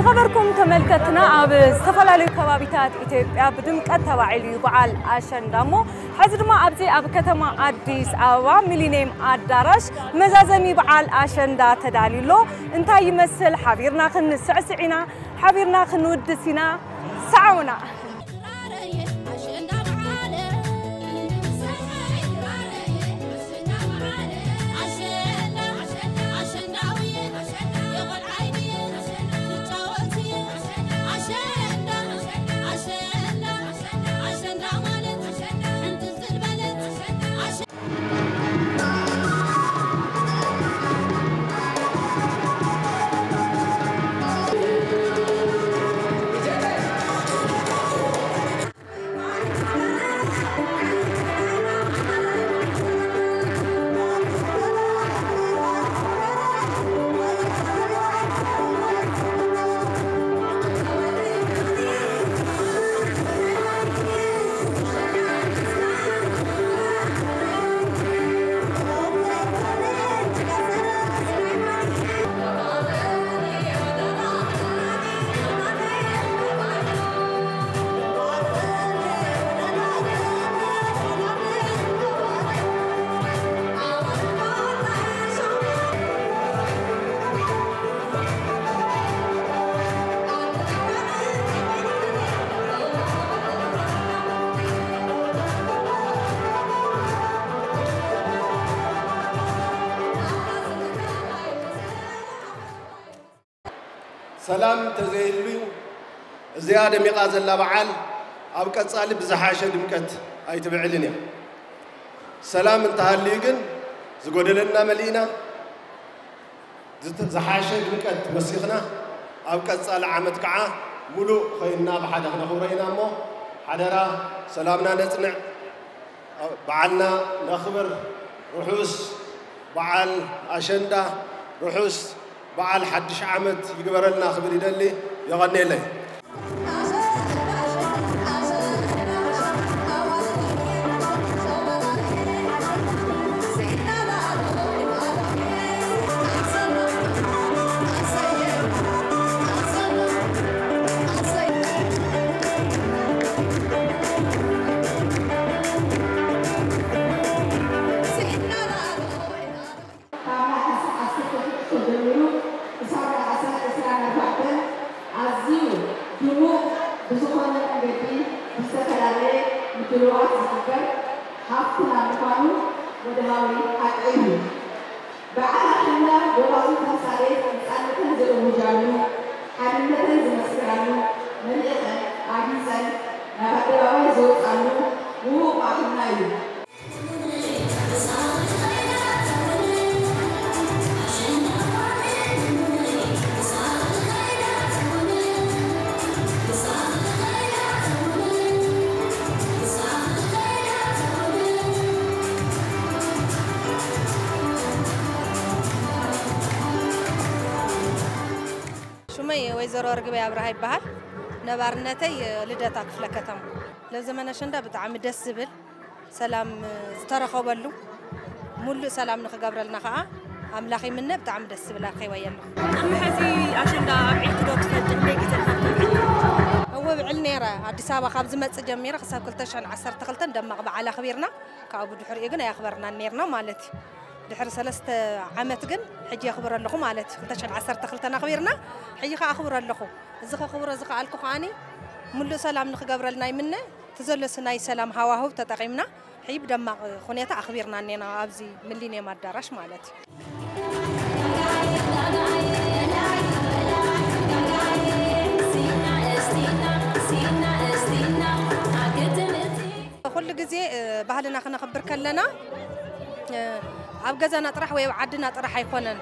ኸበርኩም ተመልከትና፣ ኣብ ዝተፈላለዩ ከባቢታት ኢትዮጵያ ብድምቀት ተባዒሉ እዩ በዓል ኣሸንዳ እሞ፣ ሕዚ ድማ ኣብዚ ኣብ ከተማ ኣዲስ ኣበባ ሚሊኒየም ኣዳራሽ መዛዘሚ በዓል ኣሸንዳ ተዳልዩ ኣሎ። እንታይ ይመስል? ሓቢርና ክንስዕስዕ ኢና፣ ሓቢርና ክንውድስ ኢና። ሰዓውና። ሰላም እንተዘይህሉ፣ እዚኣ ደሚቓ ዘላ በዓል ኣብ ቀጻሊ ብዝሓሸ ድምቀት ኣይትብዕልን እያ። ሰላም እንተሃልዩ ግን ዝጎደለና መሊእና፣ ዝተ-፣ ዝሓሸ ድምቀት ወሲኽና ኣብ ቀጻሊ ዓመት ከዓ ሙሉእ ኮይንና ብሓደ ክነኽብሮ ኢና እሞ፣ ሓደራ ሰላምና ነጽንዕ። በዓልና ነኽብር። ርሑስ በዓል ኣሸንዳ፣ ርሑስ በዓል ሓድሽ ዓመት ይግበረልና ክብል ይደሊ። የቐንየለይ። ካብ ነሓሰ ዓሰርተ ሽዱሽተ ጀሚሩ ክሳብ ነሓሰ ዕስራን ኣርባዕተን ኣዝዩ ድሙቕ ብዝኾነ መንገዲ ብዝተፈላለየ ምድልዋት ዝኽበር ሃፍትና ምዃኑ ወድሃዊ ሓቂ እዩ። በዓል ኣሸንዳ ጎባጉብ ተምሳሌት ነፃነተን ዘእውጃሉ፣ ሓድነተን ዝመስክራሉ፣ መሊእኸን ኣጊፀን ናብ ኣደባባይ ዝወፃሉ ውሁድ ማእኸልና እዩ። ሽመይ ወይዘሮ ርግበይ ኣብርሃ ይበሃል። ነባርነተይ ልደታ ክፍለ ከተማ። ለዘመን ኣሸንዳ ብጣዕሚ ደስ ዝብል ሰላም ዝተረኸበሉ፣ ሙሉእ ሰላም ንኽገብረልና ኸዓ ኣምላኽ ይምነ። ብጣዕሚ ደስ ዝብል ኣርኺበዮ ኣለኹ። ቅድሚ ሕዚ ኣሸንዳ ኣብዒልኪ ዶ ትፈልጢ? ክንደይ ግዜ ኢኻ ተብዕሊ? እወ፣ ብዕል ነይረ። ኣዲስ ኣበባ ካብ ዝመጽእ ጀሚረ ክሳብ ክልተ ሽሕን ዓሰርተ ክልተን ደማቕ በዓል ኣኽቢርና። ካብኡ ብድሕሪኡ ግን ኣየኽበርናን ነይርና ማለት እዩ። ድሕሪ ሰለስተ ዓመት ግን ሕጂ የኽብር ኣለኹ ማለት እዩ። ክልተ ሽሕን ዓሰርተ ክልተን ኣኽቢርና፣ ሕጂ ኸዓ ኣኽብር ኣለኹ። እዚ ከኽብሮ ዝኸኣልኩ ከዓኒ፣ ሙሉእ ሰላም ንኽገብረልና ይምነ። እቲ ዘሎ ናይ ሰላም ሃዋህው ተጠቒምና፣ ሕጂ ብደማቕ ሁኔታ ኣኽቢርና እኔና ኣብዚ ሚሊኒየም ኣዳራሽ ማለት እዩ። ኩሉ ግዜ፣ እ፣ ባህልና ክነኽብር ከለና፣ እ፣ ኣብ ገዛና ጥራሕ ወይ ኣብ ዓድና ጥራሕ ኣይኮነን።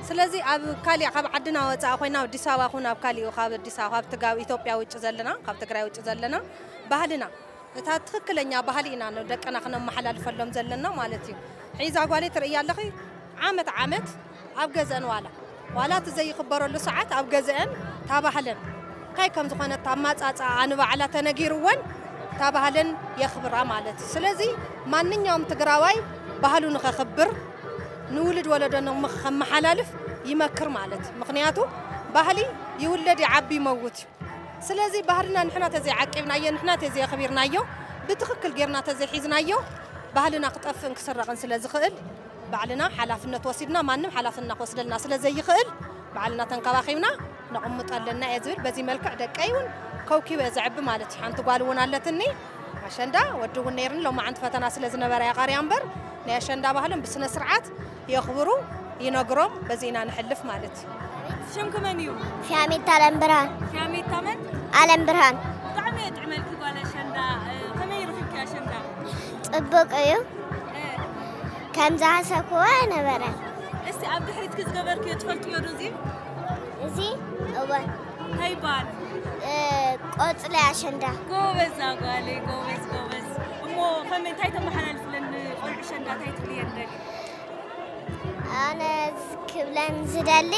ስለዚ ኣብ ካሊእ፣ ካብ ዓድና ወፃኢ ኮይና፣ ኣብ ኣዲስ ኣበባ ኹን ኣብ ካሊኡ፣ ካብ ኣዲስ ኣበባ፣ ካብ ትጋ-፣ ኢትዮጵያ ውጭ ዘለና፣ ካብ ትግራይ ውጭ ዘለና፣ ባህልና፣ እታ ትኽክለኛ ባህሊ ኢና ንደቅና ክነመሓላልፈሎም ዘለና ማለት እዩ። ሒዛ ጓለይ ትርእያ ኣለኺ፣ ዓመት ዓመት ኣብ ገዘን ዋላ፣ ዋላ እቲ ዘይኽበረሉ ሰዓት ኣብ ገዘአን እታ ባህለን እንታይ ከም ዝኾነት፣ እታ ኣማጻጽኣ ንባዕላ ተነጊርወን እታ ባህለን የኽብራ ማለት እዩ። ስለዚ ማንኛውም ትግራዋይ ባህሉ ንኸኽብር፣ ንውሉድ ወለዶ ንኸመሓላልፍ ይመክር ማለት እዩ። ምኽንያቱ ባህሊ ይውለድ፣ ይዓቢ፣ ይመውት እዩ። ስለዚ ባህልና ንሕና ተዘይዓቂብናዮ፣ ንሕና ተዘየኽቢርናዮ፣ ብትኽክል ጌርና ተዘይሒዝናዮ፣ ባህልና ክጠፍእን ክስረቕን ስለ ዝኽእል፣ ባዕልና ሓላፍነት ወሲድና፣ ማንም ሓላፍና ክወስደልና ስለ ዘይኽእል፣ ባዕልና ተንከባኺብና ነቕምጦ ኣለና እየ ዝብል። በዚ መልክዕ ደቀይ እውን ከውኪበ ዘዕቢ ማለት እዩ። ሓንቲ ጓል እውን ኣለትኒ። ኣሸንዳ ወዲ እውን ነይርኒ፣ ሎማዓንቲ ፈተና ስለ ዝነበረ ያቐርያ እምበር፣ ናይ ኣሸንዳ ባህልን ብስነ ስርዓት የኽብሩ፣ ይነግሮም፣ በዚ ኢና ንሕልፍ ማለት እዩ። ሽምኪ መን እዩ? ፊያሜታ ኣለም ብርሃን። ፊያሜታ መን? ኣለም ብርሃን። ብጣዕሚ እየ ጥዕመልኪ ጓል ኣሸንዳ። እ፣ ከመይ ረኺብኪ ኣሸንዳ? ጽቡቕ እዩ። እ። ከም ዝሓሰብክዎ ኣይነበረን። እስቲ ኣብ ድሕሪትኪ ዝገበርክዮ ትፈልጥዮ ዶ እዚ? እዚ? እወ። እንታይ ይበሃል? እ፣ ቆጽሊ ኣሸንዳ። ጎበዝ ጓለይ፣ ጎበዝ፣ ጎበዝ። እሞ ከመይ፣ እንታይ ተመሓላልፍለን ንቆልዑ ኣሸንዳ፣ እንታይ ትብልየን ደሊ? ኣነ ክብለን ዝደሊ፣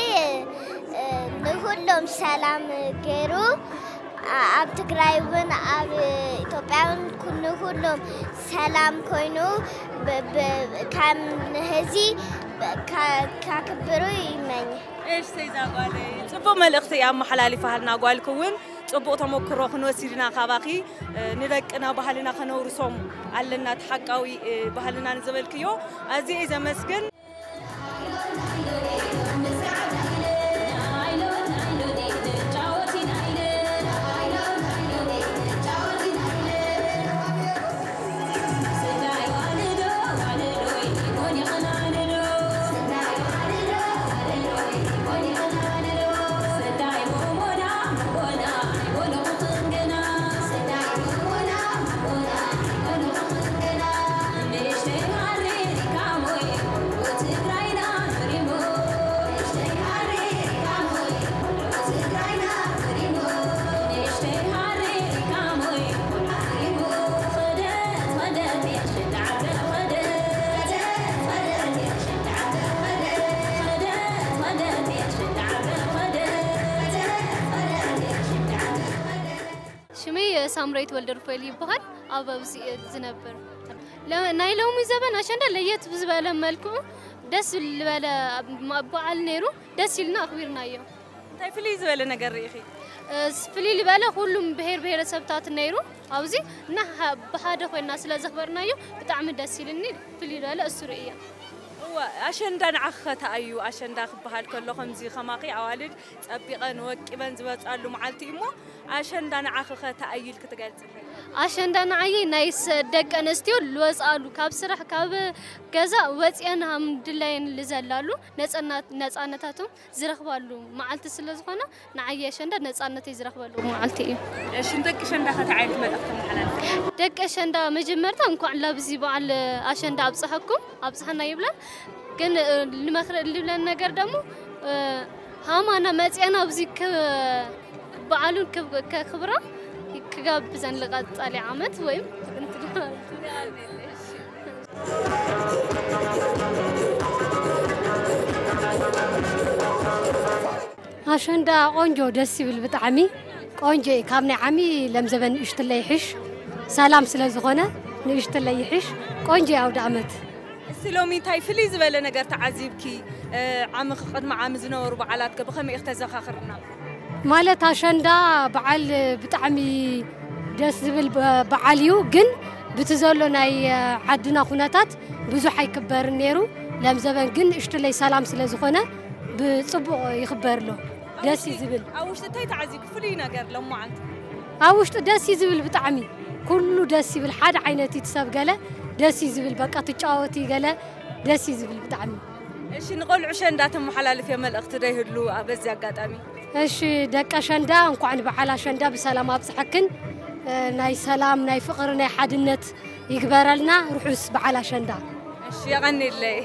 እ፣ ንኹሎም ሰላም ገይሩ፣ ኣ-፣ ኣብ ትግራይ እውን ኣብ ኢትዮጵያ እውን ኩ-፣ ንኹሎም ሰላም ኮይኑ ብ-፣ ብ-፣ ከም ንህዚ ብ-፣ ከ-፣ ከክብሩ ይመኝ። እሺ፣ ተይዛ ጓለይ፣ ጽቡቕ መልእኽቲ እያ ኣመሓላሊፋ ሃልና። ጓልኪ እውን ጽቡቕ ተመክሮ ክንወስድ ኢና ካባኺ። እ፣ ንደቅና ባህልና ከነውርሶም ኣለና፣ እቲ ሓቃዊ፣ እ፣ ባህልና ንዝበልክዮ ኣዝየ እየ ዘመስግን። ሽመይ ሳምራዊት ወልደሩፋኤል ይበሃል። ኣብ ኣብዚ እየ ዝነብር። ለ-፣ ናይ ሎሚ ዘበን ኣሸንዳ ለየት ብዝበለ መልክዑ ደስ ዝበለ በዓል ነይሩ። ደስ ኢልና ኣኽቢርናዮ። እንታይ ፍልይ ዝበለ ነገር ርኢኺ? እ፣ ፍልይ ዝበለ፣ ኩሉም ብሄር ብሄረሰብታት ነይሩ ኣብዚ እና፣ ሃ-፣ ብሓደ ኮይና ስለ ዘኽበርናዮ ብጣዕሚ ደስ ኢልኒ። ፍልይ ዝበለ እሱ ርእየ። እወ፣ ኣሸንዳ ንዓኺ ኸ እንታይ እዩ? ኣሸንዳ ክበሃል ከሎ ከምዚ ከማኺ ኣዋልድ ጸቢቐን ወቂበን ዝወጻሉ መዓልቲ እዩ እሞ፣ ኣሸንዳ ንዓኺ ኸ እንታይ እዩ ኢልኪ ትገልጺ? ኣሸንዳ ንዓየይ ናይ ስ-፣ ደቂ ኣንስትዮ ዝወጻሉ፣ ካብ ስራሕ ካብ ገዛ ወጺአን ሃም ድላየን ዝዘላሉ፣ ነጸና-፣ ነጻነታቶም ዝረኽባሉ መዓልቲ ስለ ዝኾነ፣ ንዓየይ ኣሸንዳ ነጻነተይ ዝረኽበሉ መዓልቲ እዩ። እሺ፣ ንደቂ ኣሸንዳ ከ እንታይ ዓይነት መልእኽቲ ተመሓላልፊ? ደቂ ኣሸንዳ መጀመርታ እንኳዕ ላብዚ በዓል ኣሸንዳ ኣብጽሐኩም፣ ኣብጽሐና ይብለን። ግን፣ እ፣ ልመኽረ-፣ ልብለን ነገር ደሞ፣ እ፣ ሃማና መጽያና ኣብዚ ክ-፣ በዓሉን ክብ-፣ ከኽብራ ክጋብዘን ልቐጻሊ ዓመት ወይም ኣሸንዳ ቆንጆ፣ ደስ ይብል ብጣዕሚ ቆንጆ እዩ። ካብ ናይ ዓሚ ለምዘበን ንእሽትለይ ይሕሽ፣ ሰላም ስለ ዝኾነ ንእሽትለይ ይሕሽ። ቆንጆ እዩ ኣውደ ዓመት። እስቲ ሎሚ እንታይ ፍልይ ዝበለ ነገር ተዓዚብኪ? እ፣ ዓሚ፣ ቅድሚ ዓሚ ዝነበሩ በዓላት ከ ብኸመይ ኢኺ ተዘኻኽርና? ማለት ኣሸንዳ በዓል ብጣዕሚ ደስ ዝብል በ-፣ በዓል እዩ፣ ግን ብቲ ዘሎ ናይ ዓድና ኩነታት ብዙሕ ኣይክበርን ነይሩ። ለምዘበን ግን ንእሽትለይ ሰላም ስለ ዝኾነ ብጽቡቕ ይኽበር ኣሎ። ደስ እዩ ዝብል። ኣብ ውሽጢ እንታይ ተዓዚብኪ ፍሉይ ነገር ሎማዓንቲ? ኣብ ውሽጢ ደስ እዩ ዝብል ብጣዕሚ። ኩሉ ደስ ይብል፣ ሓደ ዓይነት እዩ እቲ ሰብ ገለ ደስ እዩ ዝብል፣ በቃ ትጫወቲ ገለ ደስ እዩ ዝብል ብጣዕሚ። እሺ፣ ንቆልዑ ኣሸንዳ ተመሓላልፍዮ መልእኽቲ ዶ ይህሉ በዚ ኣጋጣሚ? እሺ፣ ደቂ ኣሸንዳ እንኳዕ ንበዓል ኣሸንዳ ብሰላም ኣብጽሐክን። እ፣ ናይ ሰላም፣ ናይ ፍቕሪ፣ ናይ ሓድነት ይግበረልና። ርሑስ በዓል ኣሸንዳ። እሺ፣ የቐንየለይ።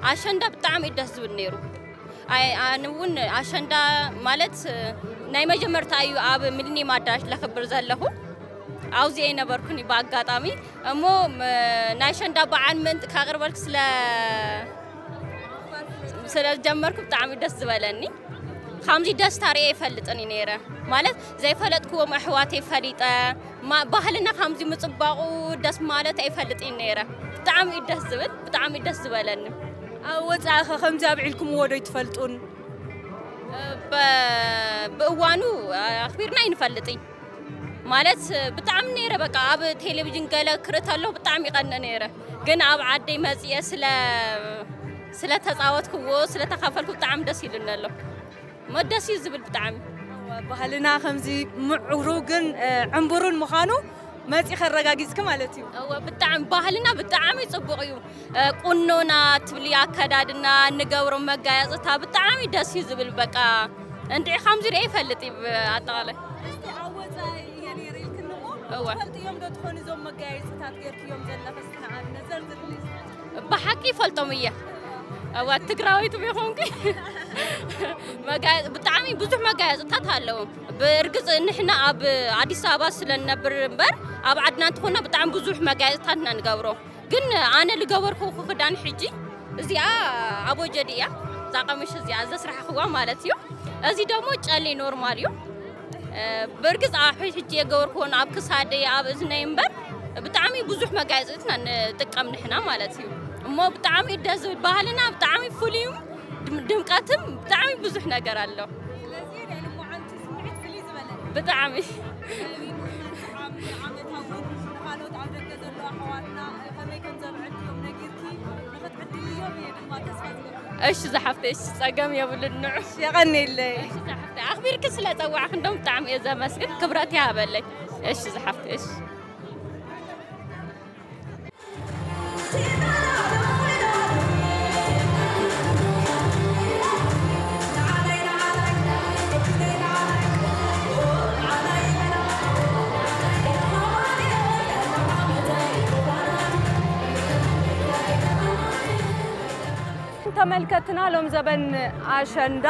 ኣሸንዳ ብጣዕሚ እዩ ደስ ዝብል ነይሩ። ኣይ፣ ኣነ እውን ኣሸንዳ ማለት፣ እ፣ ናይ መጀመርታ እዩ ኣብ ሚሊኒየም ኣዳራሽ ለኽብር ዘለኹ። ኣብዚ ኣይነበርኩን ብኣጋጣሚ። እሞ፣ ም-፣ ናይ ኣሸንዳ በዓል ምእንቲ ከቕርበልክ ስለ፣ ስለ ዝጀመርኩ ብጣዕሚ ደስ ዝበለኒ። ከምዚ ደስታ ርእየ ኣይፈልጥን እዩ ነይረ። ማለት ዘይፈለጥክዎም ኣሕዋተይ ፈሊጠ፣ ማ-፣ ባህልና ከምዚ ምጽባቑ ደስ ማለት ኣይፈልጥ እዩ ነይረ። ብጣዕሚ እዩ ደስ ዝብል፣ ብጣዕሚ እዩ ደስ ዝበለኒ። ኣብ ወጻኢ ኸ ከምዚ ኣብዒልኩምዎ ዶ ይትፈልጡን? ብ-፣ ብእዋኑ ኣኽቢርና ኣይንፈልጥን። ማለት ብጣዕሚ ነይረ በቃ ኣብ ቴሌቪዥን ገለ ክርኢ ተለኹ ብጣዕሚ ይቐንእ ነይረ። ግን ኣብ ዓደይ መጽየ ስለ፣ ስለ ተጻወትክዎ፣ ስለ ተኻፈልኩ ብጣዕሚ ደስ ኢሉኒ ኣሎ። እሞ ደስ እዩ ዝብል ብጣዕሚ። እወ፣ ባህልና ከምዚ ምዕሩግን፣ እ፣ ዕንቡሩን ምዃኑ መጺ ከረጋጊጽኪ ማለት እዩ። እወ፣ ብጣዕሚ ባህልና ብጣዕሚ ጽቡቕ እዩ። እ፣ ቁኖና ትብሊ፣ ኣከዳድና፣ እንገብሮም መጋየጽታ ብጣዕሚ ደስ እዩ ዝብል። በቃ እንድዒ ከምዚ ርኤ ይፈልጥ እዩ ኣጠቓላይ። እስቲ ኣብ ወጻኢ እየ ነይረ ኢልክኒ እሞ እወ። ትፈልጥዮም ዶ ትኾኑ እዞም መጋየጽታት ጌርክዮም ዘለኺ? እስቲ ንኣብነት ዘርዝርሊ። ብሓቂ ይፈልጦም እየ። እዋ ትግራዊት ቢኾንኩ መጋየ-፣ ብጣዕሚ ብዙሕ መጋየፅታት ኣለዎም። ብእርግፅ ንሕና ኣብ ኣዲስ ኣበባ ስለንነብር እምበር ኣብ ዓድና እንተኾና ብጣዕሚ ብዙሕ መጋየፅታት ኢና ንገብሮ። ግን ኣነ ልገበርኩ ክዳን ሕጂ እዚኣ ኣቦጀዲ እያ። እዛ ቀምሽ እዚኣ ዘስራሕኽዋ ማለት እዩ። እዚ ደግሞ ጨሌ ኖርማል እዩ። እ፣ ብእርግፅ ኣብ ሕጂ የገበርክዎን ኣብ ክሳደይ ኣብ እዝነይ እምበር ብጣዕሚ ብዙሕ መጋየፅታት ኢና ንጥቀም ንሕና ማለት እዩ። እሞ ብጣዕሚ እዩ ደስ ዝብል፣ ባህልና ብጣዕሚ ፍሉይ እዩ። ድም-፣ ድምቀትም ብጣዕሚ ብዙሕ ነገር ኣሎ። ስለዚ ናይ ልምዓንቲ ስምዒት ፍልይ ዝበለ እዩ። ብጣዕሚ። ከቢኑ መርዓ ዓመታዊ ንኻልኦት ኣብ ደገ ዘለዉ ኣሕዋትና ከመይ ከም ዘብዕድዮም ነጊርኪ ንኽትዕድልዮም እየ ድማ ተስፋ ዝገብር። እሺ ዝሓፍተይ፣ እሺ ጸገም የብሉን ንዑ። እሺ፣ የቐንየለይ። እሺ ዝሓፍተይ፣ ኣኽቢርኪ ስለ ጸዋዕክን ደም ብጣዕሚ እየ ዘመስግን፣ ክብረት ይሃበለይ። እሺ ዝሓፍተይ፣ እሺ። ተመልከትና ሎም ዘበን ኣሸንዳ፣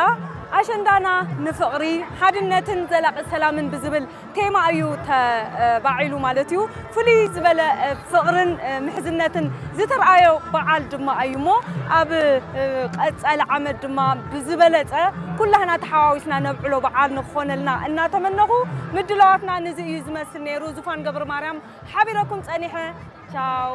ኣሸንዳና ንፍቕሪ፣ ሓድነትን ዘላቒ ሰላምን ብዝብል ቴማ እዩ ተባዒሉ ማለት እዩ። ፍልይ ዝበለ ፍቕርን ምሕዝነትን ዝተርኣዮ በዓል ድማ እዩ እሞ ኣብ ቀጸሊ ዓመት ድማ ብዝበለጸ ኩላህና ተሓዋዊስና ነብዕሎ በዓል ንክኾነልና እናተመነኹ ምድላዋትና ንዚ እዩ ዝመስል ነይሩ። ዙፋን ገብረ ማርያም ሓቢረኩም ጸኒሐ። ቻው።